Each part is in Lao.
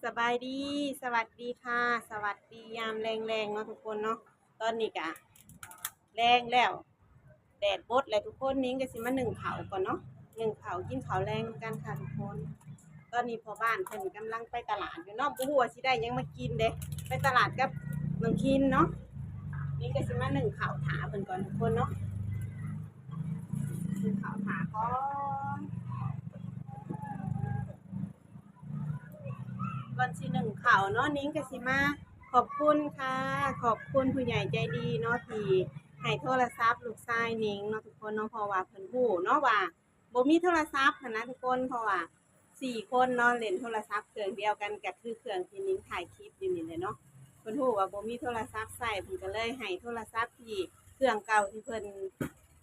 ສະບາຍດີ ສະຫວັດດີຄ່ະ ສະຫວັດດີຍາມແລງໆ ເນາະທຸກຄົນເນາະ. ຕອນນີ້ກະແລງແລ້ວ ແດດບົດແລ້ວທຸກຄົນ. ນິງກະຊິມາໜຶ້ງເຂົ້າກ່ອນເນາະ ໜຶ້ງເຂົ້າກິນເຂົ້າແລງນຳກັນຄ່ະທຸກຄົນ. ຕອນນີ້ພໍ່ບ້ານເພິ່ນກຳລັງໄປຕະຫຼາດຢູ່ເນາະ ບໍ່ຮູ້ວ່າຊິໄດ້ຫຍັງມາກິນເດ້ ໄປຕະຫຼາດກັບນ້ອງຄິນເນາະ. ນິງກະຊິມາໜຶ້ງເຂົ້າຖ້າເພິ່ນກ່ອນທຸກຄົນເນາະ ໜຶ້ງເຂົ້າຖ້າກ່ອນ. ກ່ອນຊິໜຶ້ງເຂົ້າເນາະ ນິງກະຊິມາຂອບຄຸນຄ່ະ ຂອບຄຸນຜູ້ໃຫຍ່ໃຈດີເນາະ ທີ່ໃຫ້ໂທລະສັບລູກຊາຍນິງເນາະທຸກຄົນເນາະ ເພາະວ່າເພິ່ນຮູ້ເນາະວ່າບໍ່ມີໂທລະສັບຫັ້ນນະທຸກຄົນ ເພາະວ່າສີ່ຄົນເນາະ ເຫຼັ້ນໂທລະສັບເຄື່ອງດຽວກັນ ກະຄືເຄື່ອງທີ່ນິງຖ່າຍຄລິບຢູ່ນີ້ແຫຼະເນາະ. ເພິ່ນຮູ້ວ່າບໍ່ມີໂທລະສັບໃຊ້ ເພິ່ນກະເລີຍໃຫ້ໂທລະສັບທີ່ເຄື່ອງເກົ່າທີ່ເພິ່ນ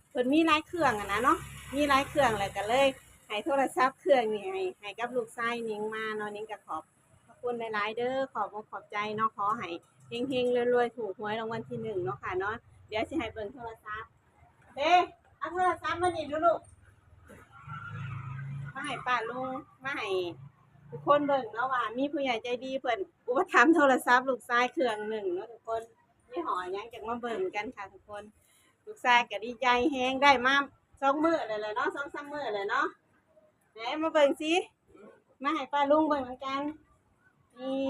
ເພິ່ນມີຫຼາຍເຄື່ອງຫັ້ນນະເນາະ ມີຫຼາຍເຄື່ອງ ແລ້ວກະເລີຍໃຫ້ໂທລະສັບເຄື່ອງນີ້ໃຫ້ ໃຫ້ກັບລູກຊາຍນິງມາເນາະ. ນິງກະຂອບພະຄຸນຫຼາຍໆເດີ ຂອບອົກຂອບໃຈເນາະ ຂໍໃຫ້ເຮັງໆລວຍໆ ຖືກຫວຍລາງວັນທີໜຶ່ງເນາະຄ່ະເນາະ. ດຽວຊິໃຫ້ເບິ່ງໂທລະສັບເດ້ ເອົາໂທລະສັບມານີ້ດູລູກ ມາໃຫ້ປ້າລຸງ ມາໃຫ້ທຸກຄົນເບິ່ງເນາະ ວ່າມີຜູ້ໃຫຍ່ໃຈດີເພິ່ນອຸປະຖຳໂທລະສັບລູກຊາຍເຄື່ອງໜຶ່ງເນາະທຸກຄົນ. ຍີ່ຫໍ້ຫຍັງຈັກມາເບິ່ງກັນຄ່ະທຸກຄົນ. ລູກຊາຍກະດີໃຈແຮງ ໄດ້ມາສອງມື້ແລ້ວແຫຼະເນາະ ສອງສາມມື້ແລ້ວເນາະ. ໄຫນມາເບິ່ງຊິ ມາໃຫ້ປ້າລຸງເບິ່ງນຳກັນ. ນີ້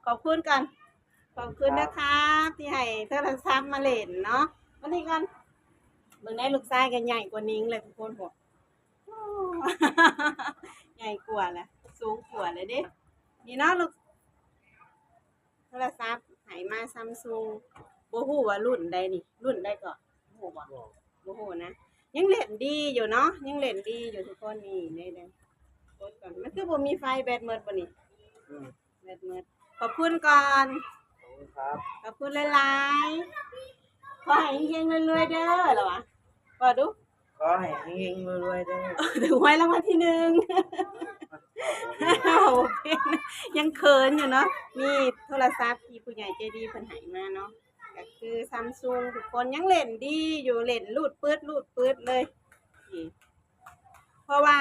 ຂອບຄຸນກ່ອນ ຂອບຄຸນນະຄັບທີ່ໃຫ້ໂທລະສັບມາເຫຼັ້ນເນາະ. ມານີ້ກ່ອນ ເບິ່ງໄດ້ ລູກຊາຍກະໃຫຍ່ກວ່ານິງແຫຼະທຸກຄົນ ໂອ້ ໃຫຍ່ກວ່າແຫຼະ ສູງກວ່າແຫຼະເດ້. ນີ້ເນາະລູກ ໂທລະສັບໃຫ້ມາ Samsung ບໍ່ຮູ້ວ່າລຸ້ນໃດນີ້ ລຸ້ນໃດເກາະ ຮູ້ບໍ່? ບໍ່ ບໍ່ຮູ້ນະ ຍັງເຫຼັ້ນດີຢູ່ເນາະ ຍັງເຫຼັ້ນດີຢູ່ທຸກຄົນ. ນີ້ ນີ້ເດ້ ກົດກ່ອນ ມັນຄືບໍ່ມີໄຟ ແບັດໝົດບໍ່ນີ້? ອືມ ແບັດໝົດ. ຂອບຄຸນກ່ອນ ຂອບຄຸນຄັບ ຂອບຄຸນຫຼາຍໆ ຂໍໃຫ້ເຮັງໆລວຍໆເດີ ລະຫວາ ເວົ້າດູ. ຂໍໃຫ້ເຮັງໆລວຍໆເດີ ຖືກຫວຍລາງວັນທີໜຶ່ງ. ເວົ້າບໍ່ເປັນ ຍັງເຂີນຢູ່ເນາະ. ນີ້ໂທລະສັບທີ່ຜູ້ໃຫຍ່ໃຈດີເພິ່ນໃຫ້ມາເນາະ ກະຄື Samsung ທຸກຄົນ ຍັງເຫຼັ້ນດີຢູ່ ເຫຼັ້ນລູດປຶດ ລູດປຶດເລີຍ. ນີ້ ເພາະວ່າ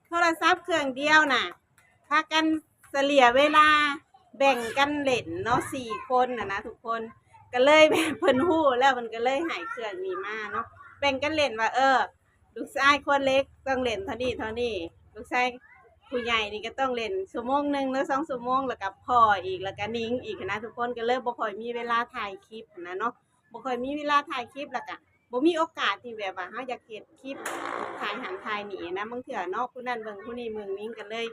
ໂທລະສັບເຄື່ອງດຽວນະ ພາກັນສະເລ່ຍເວລາແບ່ງກັນເຫຼັ້ນເນາະ ສີ່ຄົນນະນະທຸກຄົນ. ກະເລີຍແບບເພິ່ນຮູ້ແລ້ວ ເພິ່ນກະເລີຍໃຫ້ເຄື່ອງນີ້ມາເນາະ ແບ່ງກັນເຫຼັ້ນວ່າ ເອີ ລູກຊາຍຄົນເລັກຕ້ອງເຫຼັ້ນເທົ່ານີ້ເທົ່ານີ້ ລູກຊາຍຜູ້ໃຫຍ່ນີ້ກະຕ້ອງເຫຼັ້ນຊົ່ວໂມງໜຶ່ງ ຫຼື ສອງຊົ່ວໂມງ ແລ້ວກະພໍ່ອີກ ແລ້ວກະນິງອີກຫັ້ນນະທຸກຄົນ. ກະເລີຍບໍ່ຄ່ອຍມີເວລາຖ່າຍຄລິບຫັ້ນນະເນາະ ບໍ່ຄ່ອຍມີເວລາຖ່າຍຄລິບ ແລ້ວກະບໍ່ມີໂອກາດທີ່ແບບວ່າເຮົາຢາກເຮັດຄລິບຖ່າຍຫັ້ນຖ່າຍນີ້ນະ. ບາງເທື່ອເນາະ ຜູ້ນັ້ນເບິ່ງຜູ້ນີ້ເບິ່ງ ນິງກະເລີຍ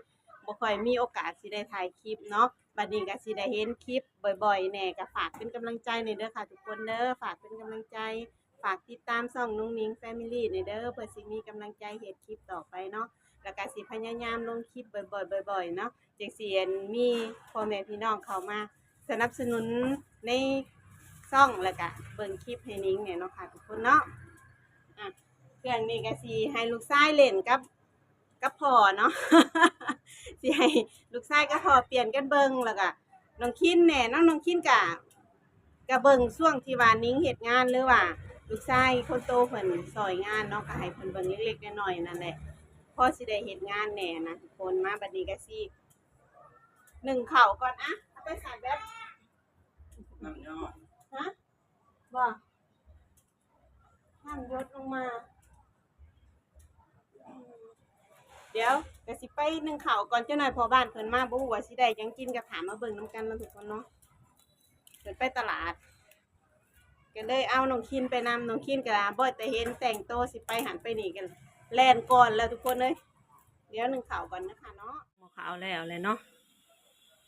ບໍ່ຄ່ອຍມີໂອກາດຊິໄດ້ຖ່າຍຄລິບເນາະ. ບາດນີ້ກະຊິໄດ້ເຫັນຄລິບ ບ່ອຍໆແດ່ ກະຝາກເປັນກຳລັງໃຈແດ່ເດີຄ່ະທຸກຄົນເດີ ຝາກເປັນກຳລັງໃຈ ຝາກຕິດຕາມຊ່ອງນຸ້ງນິງ Family ແດ່ເດີ ເພື່ອຊິມີກຳລັງໃຈເຮັດຄລິບຕໍ່ໄປເນາະ. ແລ້ວກະຊິພະຍາຍາມລົງຄລິບບ່ອຍໆ ບ່ອຍໆເນາະ ຈັ່ງຊິ ອັນ ມີພໍ່ແມ່ພີ່ນ້ອງເຂົ້າມາສະໜັບສະໜູນໃນຊ່ອງ ແລ້ວກະເບິ່ງຄລິບໃຫ້ນິງແດ່ເນາະຄ່ະທຸກຄົນເນາະ. ອ່ະ ເຄື່ອງນີ້ກະຊິໃຫ້ລູກຊາຍເຫຼັ້ນກັບ ກັບພໍ່ເນາະ ຊິໃຫ້ລູກຊາຍກັບພໍ່ປ່ຽນກັນເບິ່ງ ແລ້ວກະນ້ອງຄິນແດ່ເນາະ ນ້ອງຄິນກະ ກະເບິ່ງຊ່ວງທີ່ວ່ານິງເຮັດງານ ຫຼືວ່າລູກຊາຍຄົນໂຕເພິ່ນຊ່ອຍງານເນາະ ກະໃຫ້ເພິ່ນເບິ່ງເລັກໆນ້ອຍໆນັ້ນແຫຼະ ພໍຊິໄດ້ເຮັດງານແດ່ນະທຸກຄົນ. ມາ ບາດນີ້ກະຊິໜຶ້ງເຂົ້າກ່ອນ ອະ ເອົາໄປໃສ່ແບັດ ນ້ຳຍ້ອນ ຮະ ບໍ່ ນ້ຳຢົດລົງມາ. ດຽວກະຊິໄປໜຶ້ງເຂົ້າກ່ອນ ຈັກໜ່ອຍພໍ່ບ້ານເພິ່ນມາ ບໍ່ຮູ້ວ່າຊິໄດ້ຫຍັງກິນ ກະຖ້າມາເບິ່ງນຳກັນເນາະທຸກຄົນເນາະ. ເພິ່ນໄປຕະຫຼາດ ກະເລີຍເອົານ້ອງຄິນໄປນຳ ນ້ອງຄິນກະບໍ່ແຕ່ເຫັນແຕ່ງໂຕຊິໄປຫັ້ນໄປນີ້ ກະແລ່ນກ່ອນແລ້ວທຸກຄົນເອີຍ. ດຽວໜຶ້ງເຂົ້າກ່ອນນະຄະເນາະ. ໝໍ້ເຂົ້າແລ້ວແຫຼະເນາະ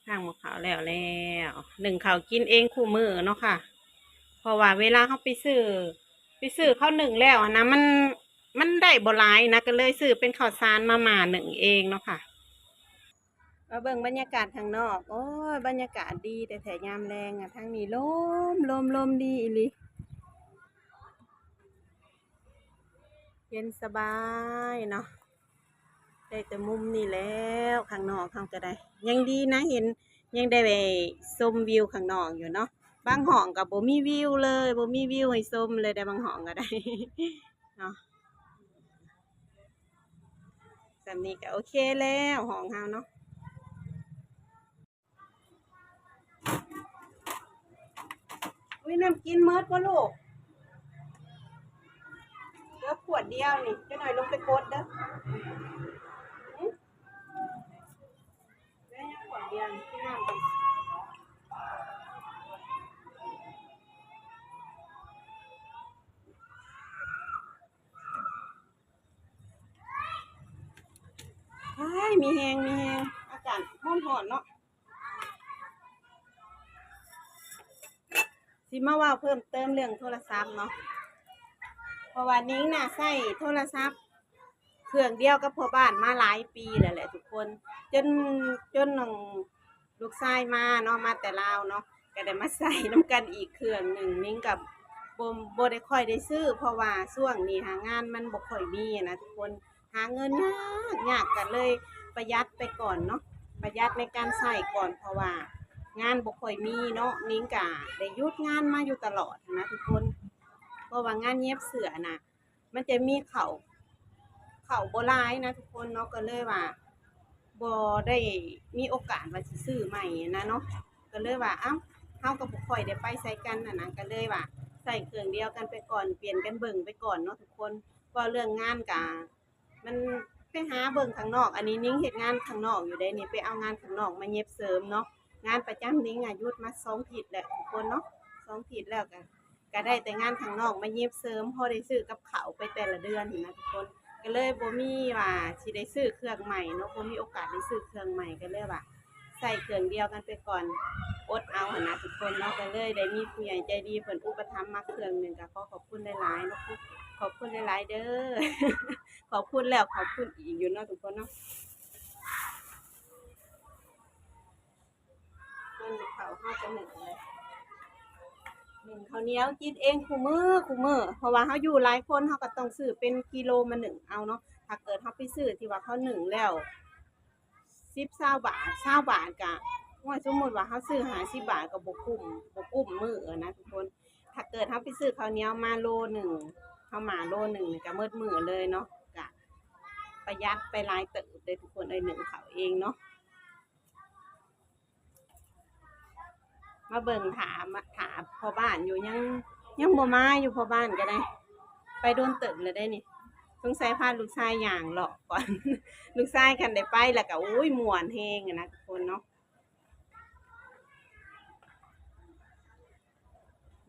ທາງໝໍ້ເຂົ້າແລ້ວແລ້ວ ໜຶ້ງເຂົ້າກິນເອງຄູ່ມື້ເນາະຄ່ະ ເພາະວ່າເວລາເຮົາໄປຊື້ ໄປຊື້ເຂົາໜຶ້ງແລ້ວຫັ້ນນະ ມັນ ມັນໄດ້ບໍ່ຫຼາຍນະ ກະເລີຍຊື້ເປັນເຂົ້າສານມາມ່າໜຶ້ງເອງເນາະຄ່ະ. ມາເບິ່ງບັນຍາກາດຂ້າງນອກ ໂອ້ຍ ບັນຍາກາດດີແທ້ໆ ຍາມແລງອະ ທາງນີ້ລົມ ລົມ ລົມດີອີ່ຫຼີ ເຢັນສະບາຍເນາະ. ໄດ້ແຕ່ມຸມນີ້ແລ້ວ ຂ້າງນອກເຮົາກະໄດ້ ຍັງດີນະ ເຫັນ ຍັງໄດ້ໄປຊົມວິວຂ້າງນອກຢູ່ເນາະ. ບາງຫ້ອງກະບໍ່ມີວິວເລີຍ ບໍ່ມີວິວໃຫ້ຊົມເລີຍ ແຕ່ບາງຫ້ອງກະໄດ້ເນາະ. ສ່ຳນີ້ກະໂອເຄແລ້ວ ຫ້ອງເຮົາເນາະ. ອຸ້ຍ ນ້ຳກິນໝົດບໍ່ລູກ? ເຫຼືອຂວດດຽວນີ້ ຈັກໜ້ອຍລົງໄປກົດເດີ. ຫື? ເຫຼືອຍັງຂວດດຽວນີ້ ກິນນ້ຳກ່ອນ. ອ້າຍ ມີແຮງ ມີແຮງ ອາກາດຮ້ອນໆເນາະ. ຊິມາເວົ້າເພີ່ມເຕີມເລື່ອງໂທລະສັບເນາະ ເພາະວ່ານິງນະໃຊ້ໂທລະສັບເຄື່ອງດຽວກັບພໍ່ບ້ານມາຫຼາຍປີແລ້ວແຫຼະທຸກຄົນ ຈົນ ຈົນນ້ອງ ລູກຊາຍມາເນາະ ມາແຕ່ລາວເນາະ ກໍໄດ້ມາໃຊ້ນຳກັນອີກເຄື່ອງໜຶ່ງ. ນິງກໍບໍ່ ບໍ່ໄດ້ຄ່ອຍໄດ້ຊື້ ເພາະວ່າຊ່ວງນີ້ຫາງານມັນບໍ່ຄ່ອຍມີນະທຸກຄົນ ຫາເງິນຍາກ ຍາກ ກໍເລີຍປະຢັດໄປກ່ອນເນາະ ປະຢັດໃນການໃຊ້ກ່ອນ ເພາະວ່າງານບໍ່ຄ່ອຍມີເນາະ. ນິງກະໄດ້ຢຸດງານມາຢູ່ຕະຫຼອດນະທຸກຄົນ ເພາະວ່າງານເຢັບເສື້ອນະ ມັນຈະມີເຂົ້າ ເຂົ້າບໍ່ຫຼາຍນະທຸກຄົນເນາະ ກໍເລີຍວ່າບໍ່ໄດ້ມີໂອກາດວ່າຊິຊື້ໃໝ່ນະເນາະ ກໍເລີຍວ່າ ເອົ້າ ເຮົາກໍບໍ່ຄ່ອຍໄດ້ໄປໃສກັນຫັ້ນນະ ກໍເລີຍວ່າໃຊ້ເຄື່ອງດຽວກັນໄປກ່ອນ ປ່ຽນກັນເບິ່ງໄປກ່ອນເນາະທຸກຄົນ. ເວົ້າເລື່ອງງານກະ ມັນໄປຫາເບິ່ງຂ້າງນອກ ອັນນີ້ນິງເຮັດງານຂ້າງນອກຢູ່ເດ້ນີ້ ໄປເອົາງານຂ້າງນອກມາເຢັບເສີມເນາະ. ງານປະຈຳນິງອະຢຸດມາສອງທິດແລ້ວທຸກຄົນເນາະ ສອງທິດແລ້ວ ກະ ກະໄດ້ແຕ່ງານຂ້າງນອກມາເຢັບເສີມ ພໍໄດ້ຊື້ກັບເຂົ້າໄປແຕ່ລະເດືອນຫັ້ນນະທຸກຄົນ ກະເລີຍບໍ່ມີວ່າຊິໄດ້ຊື້ເຄື່ອງໃໝ່ເນາະ ບໍ່ມີໂອກາດໄດ້ຊື້ເຄື່ອງໃໝ່ ກະເລີຍວ່າໃຊ້ເຄື່ອງດຽວກັນໄປກ່ອນ ອົດເອົາຫັ້ນນະທຸກຄົນເນາະ. ກະເລີຍໄດ້ມີຜູ້ໃຫຍ່ໃຈດີເພິ່ນອຸປະຖຳມາເຄື່ອງໜຶ່ງ ກະຂໍຂອບຄຸນຫຼາຍໆເນາະ ຂອບຄຸນຫຼາຍໆເດີ ຂອບຄຸນແລ້ວຂອບຄຸນອີກຢູ່ເນາະທຸກຄົນເນາະ. ເບິ່ງເຂົ້າເຮົາຈະໜຶ້ງເລີຍ ໜຶ້ງເຂົ້າໜຽວກິນເອງຄູ່ມື້ຄູ່ມື້ ເພາະວ່າເຮົາຢູ່ຫຼາຍຄົນ ເຮົາກໍຕ້ອງຊື້ເປັນກິໂລມາໜຶ້ງເອົາເນາະ. ຖ້າເກີດເຮົາໄປຊື້ທີ່ວ່າເຂົາໜຶ້ງແລ້ວສິບ ຊາວບາດ ຊາວບາດກະ ໂອ້ຍ ສົມມຸດວ່າເຮົາຊື້ຫ້າສິບບາດກໍບໍ່ກຸ້ມ ບໍ່ກຸ້ມມື້ນະທຸກຄົນ. ຖ້າເກີດເຮົາໄປຊື້ເຂົ້າໜຽວມາໂລໜຶ່ງ ເຮົາໝ່າໂລໜຶ່ງນີ້ກໍໝົດມື້ເລີຍເນາະ ກະປະຢັດໄປຫຼາຍເຕີບເດ້ທຸກຄົນເອີຍ ໜຶ້ງເຂົ້າເອງເນາະ. ມາເບິ່ງຖ້າ ມາຖ້າພໍ່ບ້ານຢູ່ ຍັງ ຍັງບໍ່ມາຢູ່ ພໍ່ບ້ານກໍໄດ້ ໄປດົນເຕີບແລ້ວເດ້ນີ້. ສົງໄສພາລູກຊາຍຍ່າງເລາະກ່ອນ ລູກຊາຍຄັນໄດ້ໄປແລ້ວກໍ ໂອ້ຍ ມ່ວນແຮງຫັ້ນນະທຸກຄົນເນາະ.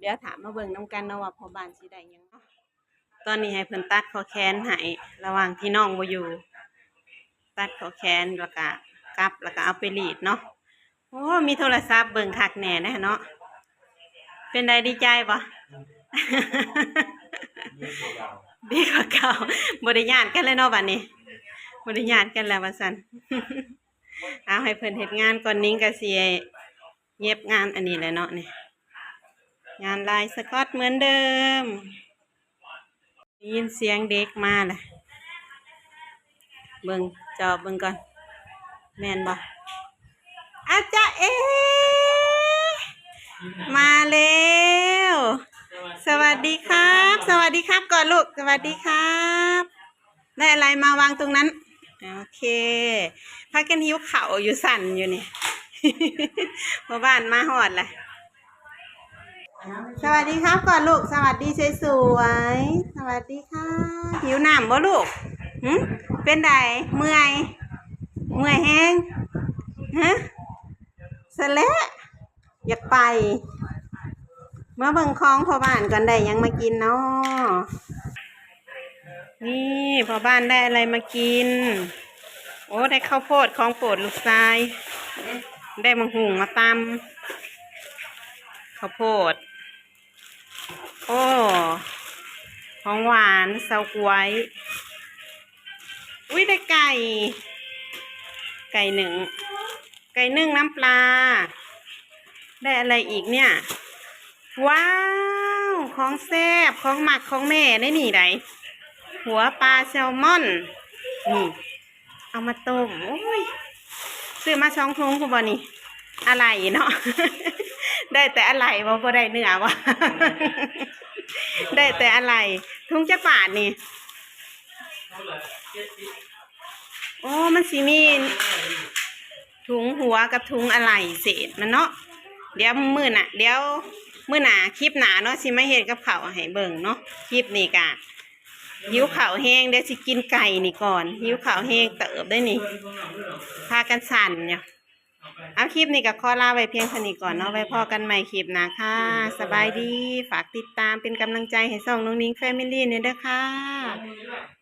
ດຽວຖ້າມາເບິ່ງນຳກັນເນາະວ່າພໍ່ບ້ານຊິໄດ້ຫຍັງເນາະ. ຕອນນີ້ໃຫ້ເພິ່ນຕັດຂໍ້ແຂນໃຫ້ ລະຫວ່າງທີ່ນ້ອງບໍ່ຢູ່ ຕັດຂໍ້ແຂນ ແລ້ວກະກັບ ແລ້ວກະເອົາໄປລີດເນາະ. ໂອ້ ມີໂທລະສັບເບິ່ງຄັກແນ່ເນາະ. ເປັນໃດ ດີໃຈບໍ່? ດີກວ່າເກົ່າ ບໍ່ໄດ້ຢ້ານກັນແລ້ວເນາະບາດນີ້ ບໍ່ໄດ້ຢ້ານກັນແລ້ວວ່າຊັ້ນ. ເອົາໃຫ້ເພິ່ນເຮັດງານກ່ອນ ນິງກໍຊິເຢັບງານອັນນີ້ແຫຼະເນາະນີ້ ງານລາຍສະກອດເໝືອນເດີມ. ໄດ້ຍິນສຽງເດັກມາແຫຼະ ເບິ່ງ ຈອບເບິ່ງກ່ອນ ແມ່ນບໍ່? ອາຈາເອ ມາແລ້ວ ສະຫວັດດີຄັບ ສະຫວັດດີຄັບກ່ອນລູກ ສະຫວັດດີຄັບ. ໄດ້ອະໄລມາວາງຕົງນັ້ນ ໂອເຄ ພາກັນຫິວເຂົ້າຢູ່ ສັ່ນຢູ່ນີ້ ພໍ່ບ້ານມາຮອດລະ. ສະຫວັດດີຄັບກ່ອນລູກ ສະຫວັດດີສວຍໆ ສະຫວັດດີຄ່ະ. ຫິວນ້ຳບໍ່ລູກ? ຫື? ເປັນໃດ? ເມື່ອຍ? ເມື່ອຍແຮງ? ຮະ? ຊັ້ນແຫຼະ ຢາກໄປ ມາເບິ່ງຂອງພໍ່ບ້ານກ່ອນ ໄດ້ຫຍັງມາກິນເນາະ. ນີ້ພໍ່ບ້ານໄດ້ອະໄລມາກິນ? ໂອ້ ໄດ້ເຂົ້າໂພດ ຂອງໂປດລູກຊາຍ ໄດ້ໝາກຫຸ່ງມາຕຳ ເຂົ້າໂພດ ໂອ້ ຂອງຫວານ ເຊົາກ້ວຍ. ອຸ້ຍ ໄດ້ໄກ່ ໄກ່ໜຶ້ງ ໄກ່ໜຶ້ງນ້ຳປາ. ໄດ້ອະໄລອີກເນຍ? ວ້າວ ຂອງແຊບ ຂອງມັກຂອງແມ່ໄດ໋ນີ້ໃດ໋ ຫົວປາແຊວມອນ ນີ້ ເອົາມາຕົ້ມ. ໂອ້ຍ ຊື້ມາສອງຖົງພຸ້ນບໍ່ນີ້? ອະໄຫຼເນາະ ໄດ້ແຕ່ອະໄຫຼບໍ່ ບໍ່ໄດ້ເນື້ອບໍ່? ໄດ້ແຕ່ອະໄຫຼ. ຖົງຈັກບາດນີ້? ໂອ້ ມັນຊິມີຖົງຫົວກັບຖົງອະໄຫຼເສດມັນເນາະ. ດຽວມື້ໜ້າ ດຽວ ມື້ໜ້າ ຄລິບໜ້າເນາະ ຊິມາເຮັດກັບເຂົ້າໃຫ້ເບິ່ງເນາະ. ຄລິບນີ້ກະຫິວເຂົ້າແຮງ ດຽວຊິກິນໄກ່ນີ້ກ່ອນ ຫິວເຂົ້າແຮງເຕີບເດ້ນີ້ ພາກັນສັ່ນຢູ່. ເອົາ ຄລິບນີ້ກະຂໍລາໄວ້ພຽງເທົ່ານີ້ກ່ອນເນາະ ໄວ້ພໍ້ກັນໃໝ່ຄລິບໜ້າຄ່ະ. ສະບາຍດີ ຝາກຕິດຕາມເປັນກຳລັງໃຈໃຫ້ຊ່ອງນ້ອງນິງແຟມິລີແດ່ເດີຄ່ະ.